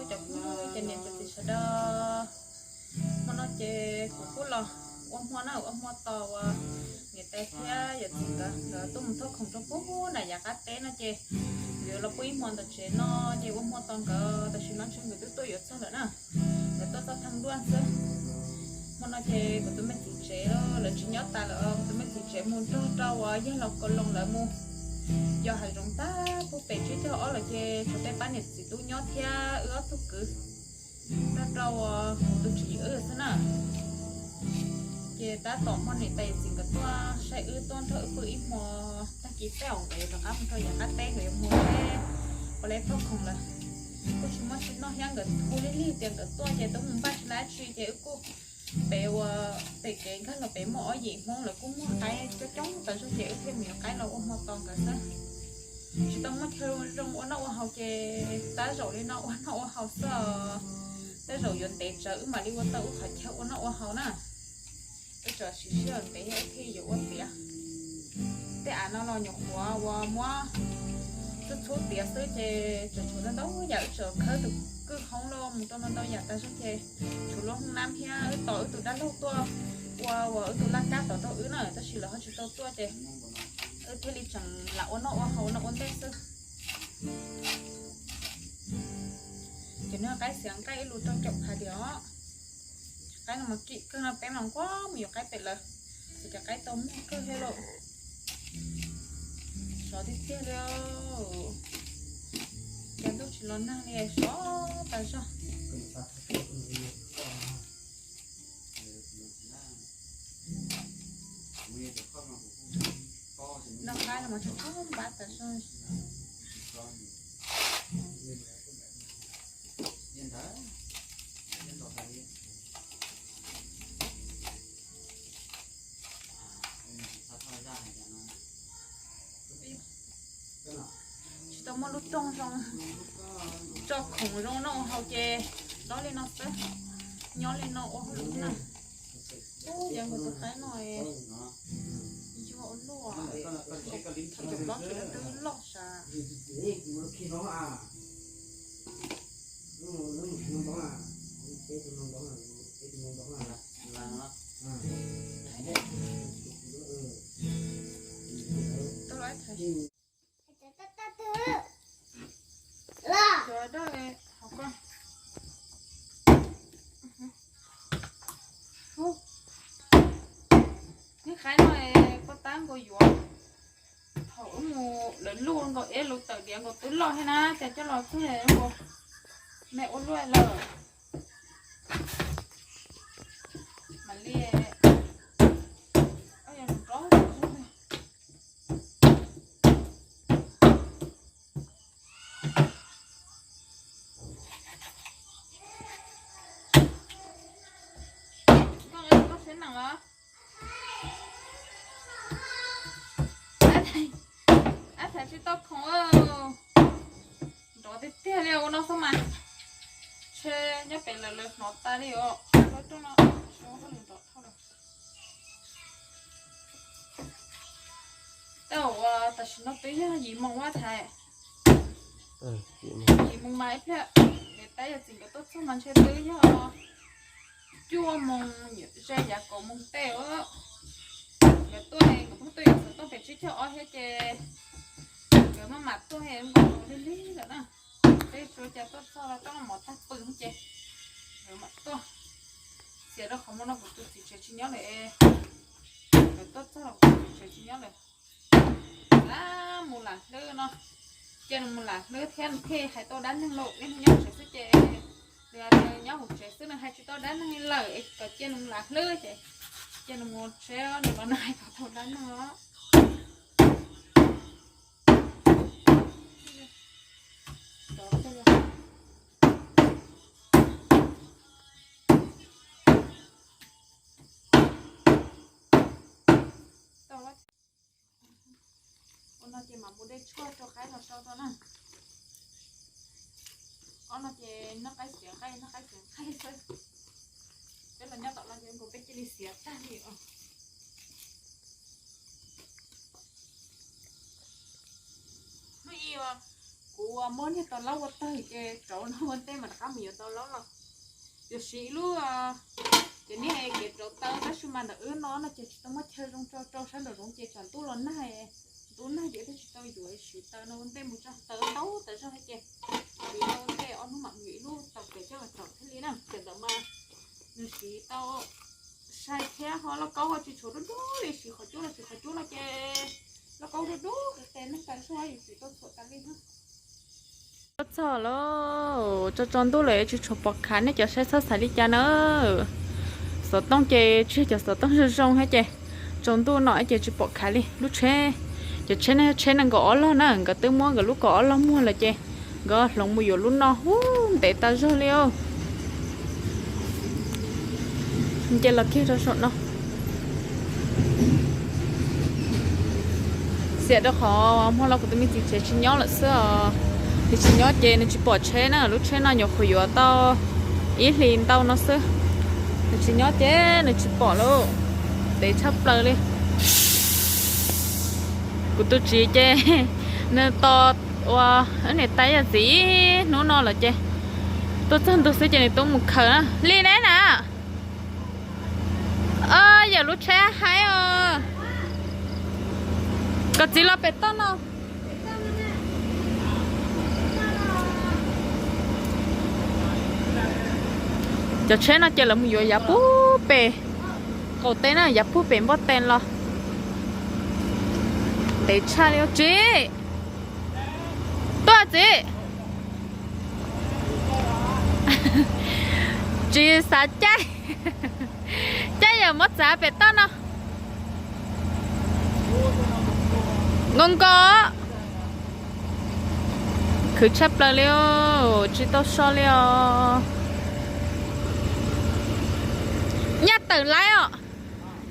Cov phooj ywg, cov niam cov txiv sawv daws, hmo no ces kuv kuj los ua hmo na, ua hmo tos uas niam tais thiab yawm txiv nkawd, nkawd tuaj mus thauj khoom rau puag nram yav qab teb no ces nkawd los pub ib hmo ntawm tsev no ces ua hmo tos nkawd, tam sim no ntshe nkawd twb tuaj yuav txog lawm na. Nkawd tuaj txog thaj nruab xwb. Hmo no ces kuv tus me txiv tsev lawv tsis nyob tas lawm, kuv tus me txiv tsev mus nrog rau uas yawg laus Kaus Loos lawv mus yos hav zoov tag puag pem tsib caug ob lawm ces tshuav tej pab niam txiv tub nyob thiab wb ob tug kwv nrog rau uas kuv tus tswv yim wb xwb na. Ces tab tom hmo niam tais yawm txiv nkawd tuaj saib wb, tuaj nrog wb pw ib hmo, tag kis peb hmos nkawd yuav rov qab mus rau yav qab teb, nkawd yuav mus seb puas li thauj khoom lawm. Kuj tsis muaj tsis noj thiab, nkawd hu lig lig tias nkawd tuaj ces twb mus npaj tsis tau dab tsi ces wb kuj pem uas pem kev nkag los pem muaj ob yim Hmoob, lawv kuj muag qaib coob coob tas zog ces wb thiaj mus yuav qaib los ua hmo tos nkawd xwb. Tsis tau muaj chaw zoo ua noj ua haus ces tab zaum li no ua noj ua haus xwb os. Tej zaum yuav ntev tsawv wb mam li ua tau wb qhov chaw ua noj ua haus na. Wb tseem siv sij hawm ntev wb thiaj yuav ua tiav. Tej av no los nyuam qhuav uas muab txhub txhub tiav xwb ces tseem tshuav ntau ntau yam, wb tseem khawb tus kwj hoob los mus rau ntau ntau yam tas zog ces tshuav lub hoob nab thiab wb tos wb tus dab laug tuaj ua uas wb tus laj kab tom rau wb na, tab sis lawv ho tsis tau tuaj ces wb thiaj li tseem lam ua noj ua haus no ua ntej xwb. Ces nws qaib xiav nqaij ib lus rau caum phav diam os. Qaib no mas kim kawg no, peb mas nquag mus yuav qaib pem lawv, ces cov qaib tau muag kawg thiab lauj. Sov tiag tiag li. Cas ntuj tsis los nag li, sov tas zog. Noj qaib no mas tsis txhob npab tas zog. Tsis tau muaj lub rooj zoo tso khoom zoo noj haus ces dob li no xwb, nyob li no ua hauj lwm na. Ub, yog nkaus tus qaib no es yog ua luaj, thaum cov plaub tseem twb loj sav. Tau lawm, cov daj hauv ko. Neb qaib no es koj tab nkaus yuav, thaum wb mus lawv luj nkaus es lub tawm diav nkaus twb loj thiab na, cas coj los txog nkaus me ua luaj lawm. Mam li, yog nrov. Koj, koj siab nees los? Ab, thaiv tsis tau khoom. Nrov tiag tiag li ua no xwb mas. Ntshe nyob pem lawv, lawv hnov tas li os. Lawv rooj no nrov dhau lawm. Tej zaum tam sim no twb yog yim moos ua thaiv. Yim moos mas ib pliag niam tais yawm txiv nkawd tuaj txog mas ntshe twb yog cuaj moos ze yav kaum moos tej os. Nkawd tuaj, nkawd pheej tuaj yuav xov tooj pem tsib caug ob thiab ces nkawd maj mam tuaj nkaus lig lig lawm na. Peb tsuas cas tuaj txog los coj mov tag pw ces nkawd mam tuaj. Xiam rau qhov hmo no kuv tus txiv tsev tsis nyob lawm es, nkawd tuaj txog los kuv tus txiv tsev tsis nyob lawm. Lam mus lam hlwb no, cia nws mus lam hlwb thiab nws thiaj hais tau dab neeg lauj. Niaj hnub nyob hauv tsev xwb ces, nws nyob hauv tsev xwb nws hais tsis tau dab neeg li lawm es kom cia nws mus lam hlwb ces, cia nws mus tsev nws los nws hais kom tau dab neeg os. Ua no ces mam mus de tshuaj rau qaib los sau rau na. Ob no ces noj qaib xiav nqaij, noj qaib xiav nqaij xwb. Peb los nyob tom no ces nkaus peb cia li xiav tag li os. Hnub ib, kuv Kuv muab niag tau laub ua tawg ces rauv no ua ntej mas rov qab mus yuav tau laub los. Yuav siv ib lub, ces niag kev rauv taws tab sis mas ntawm wb no no ces tsis tau muaj chaw zoo rau rau sab nraum zoov ces tsam ntuj los nag, ntuj nag ces thiaj tsis tau yuav, siv taws no ua ntej mus tso, taws tau tas zog ces siv no ua ntej ob hnub mam mus yuav ib lub tau kev coj los rauv thiaj li na. Ces ntawd mas nws siv tau sai thiab ho lauj kaub ho tsis tshuav dub dub li, siv qhov cub los siv qhov cub no ces lauj kaub dub dub qis qis neeg tas zog yus tsis tau txhuam tas li na. Tuaj txog lawm, tsaus tsaus ntuj lawm tsis tshuav pom khav, nej cov saib txhob xav li cas na. Xov tooj ces tsis yog cov xov tooj zoo zoo thiab ces tsaus ntuj no ces tsis pom khav li. Lub tsheb, cov tsheb no yog tsheb nees nkaum ob log na, nkawd twb muab nkawd lub kaum ob log muag lawm ces nkawd hloov mus yuav lub no, ub, ntev tas zog li os. Nce los kiag rau saum no. Xiam rau qhov hmo no kuv tus me txiv tsev tsis nyob lawm xwb os. Nws tsis nyob ces nws tsis pom tsheb na, lub tsheb no nyuam qhuav yuav tau ib hlis ntau no xwb. Nws tsis nyob ces nws tsis pom lawm, ntev tshaj plaws li. Kuv tus txiv ces nws tos ua niam tais yawm txiv hnub no lawm ces tuaj txog ntug xwb ces nws tuaj mus khaws na. Li neb na, yawm lub tsheb haib os. Koj txiv los pem toj no. Cov tsheb no ces lawv mus yuav yav pug pem qaum teb na, yav pug pem npoj tes los. Ntev tshaj li txiv. Tuaj txiv. Tsis xav caij, caij yawm muab txav pem toj no. Nkaus nkaus, khwv tshaj plaws li, tsis tau so li os. Nyaj tawm laib os,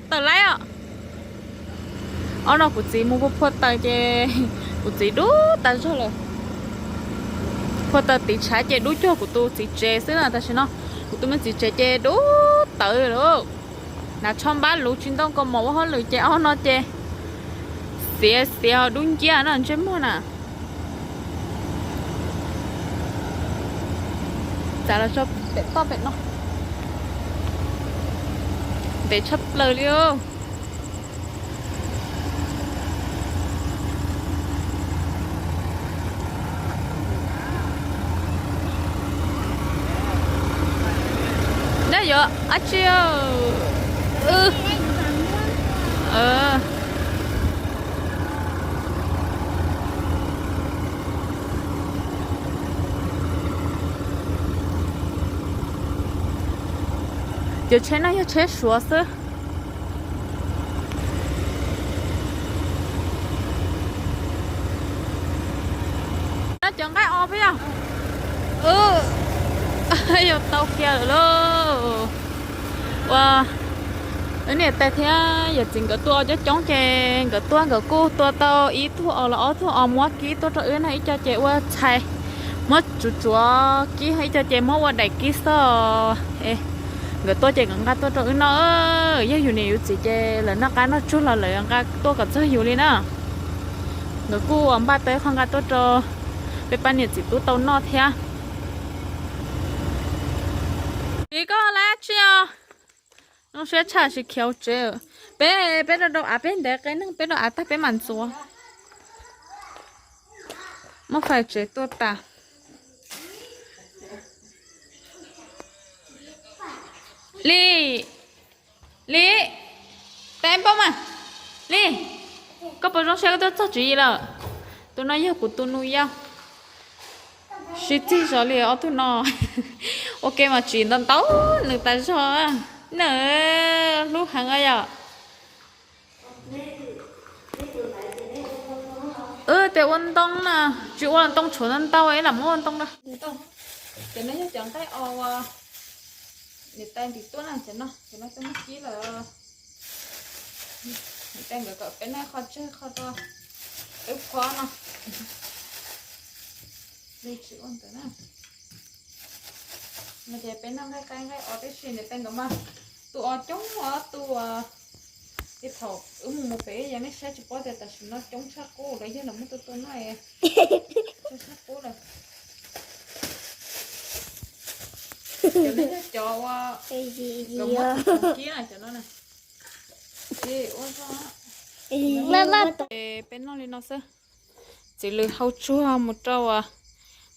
tawm laib os. Ob no kuv txiv mus phua taws ces kuv txiv dub tas zog lawm. Phua taws tiv tshav ces dub cuag kuv tus txiv tsev xwb na, tam sim no kuv tus me txiv tsev ces dub tawv lawm. Hnav tsho npab luv tsis ntoo kaus mom ua hauj lwm ces ob no ces xiav xiav dub nciab na ntsej muag na. Txav los tso pem toj pem no. Ntev tshaj plaws li. Neb yuav dab tsi? Cov tsheb no yog tsheb Suav xwb. Noj cov nqaij os peb yog. Yog tau kiag lawm lauj. Ua, wb niam tais thiab yawm txiv nkawd tua coob coob ces nkawd tuaj nkawd kuj tua tau ib tug os los ob tug os muab kib tuaj rau wb noj ib co ces ua txhais, muab tsuav tsuav kib ib co ces muab ua daim kib xwb. Nkawd tuaj ces nkawd nqa tuaj rau wb noj. Yog yus niam yus txiv ces lawv noj qab noj tsuag los lawv nqa tuaj kom txog yus li na. Nkawd kuj ua npaj tau ib qho nqa tuaj rau peb pab niam txiv tub tau noj thiab. Txiv, koj lab tsi os? Zoo siab tshaj, tsis khiav tsev. Peb, peb rau rau av, peb ntev qe neeg, peb rau av tag peb mam ntxuav. Muab fais tsev tuaj tas. Li, Li, tab npauj mas. Li, koj puas zoo siab koj tuaj txog tswv yim lawm? Tus no yog kuv tus nus yau. Sib txig zov li ob tug no. Ua ke mas tsis ntau ntau nws tas zog. Nws hlub heev yom. Wb tias ua ntoo na, tsis ua ntoo tshuav ntau ntau ib lam muab ua ntoo na. Ces no yog cov nqaij os uas niam tais ntim tuaj na, ces no ces no twb muab kib lawm. Niam tais nkawd kom peb noj qhov tseg qhov rau wb phob no. Li tsis ua ntawd na. No ces peb noj nqaij qaib nqaij os tib si, niam tais nkawd mas tus os coob os, tus Ces thaum wb mus mus pem yog nej saib tsis paub tias tam sim no coob tshaj qub lawm, yog lawv muab tua tua noj es tshaj qub lawm. Cov no yog cov uas kib na, cov no na. Peb noj li no xwb. Txiv lws hau tsuag mus rau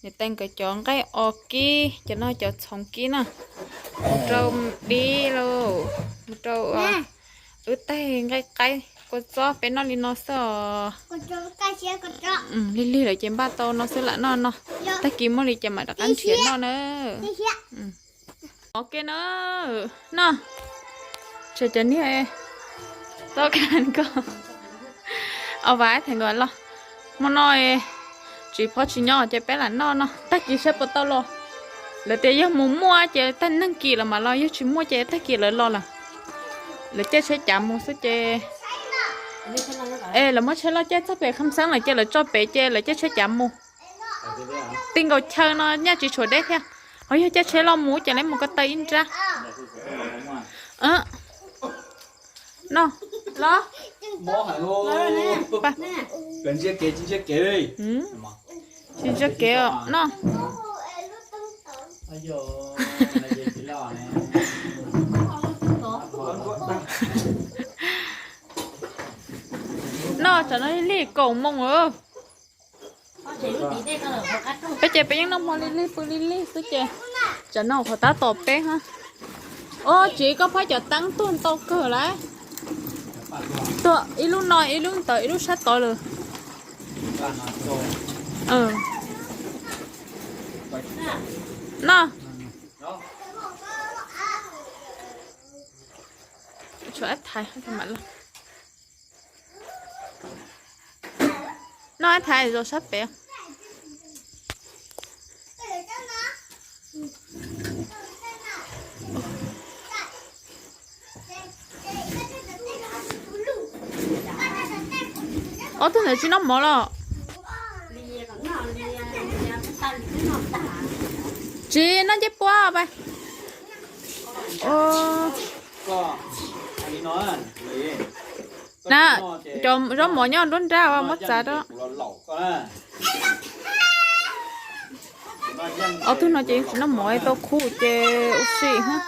niam tais nkawd cov nqaij os kib, cov no cov txhoov kib na, mus rau dib lauj, mus rau wb taig nqaij qaib kua txob. Peb noj li no xwb os. Lig lig lawm ces npaj tau no xwb lam noj no. Tag kis muaj li ces mam rov qab nrhiav noj na. Ok na, noj. Tsam cov niag tau ka ko, o vas thas nkas los, hmo no tsis phob tsis nyob ces peb lam noj no, tag kis saib puas tau los. Lawv tias yog mus muaj ces tag neeg kis lawm mam los, yog tsis muaj ces tag kis lawv los lawm. Lawv caij tsheb cav mus xwb ces, es lawv muab tsheb loj caij txog pem Kham Xeeb lawm ces lawv tso pem ces lawv caij tsheb cav mus. Ti nkaus chaw no nyaj tsis tshuav deb thiab. Ho yog caij tsheb loj mus ces lawv mus ko taw ib nrab. No, los. Tsis ntsia kev os no. No tsam no lig kaum moos lawm. Peb ces peb yeej noj hmo lig lig pw lig lig xwb ces tsam no qhov tab tom peb ha. Os, tsis koj phab cov teeb tuag ntau kawg lawm. Tuag ib lub no ib lub ntawd ib lub sab tod lawm. No. Tshuav ib thaiv mam los. No ib thaiv zov sab pem. Ob tug ntawd tsis noj mov los? Tsis noj ncej puab pab. Na, cov zaub mov nyob nruab nrab muab txav rau. Ob tug no ces tsis noj mov tau khuv ces ua si hab.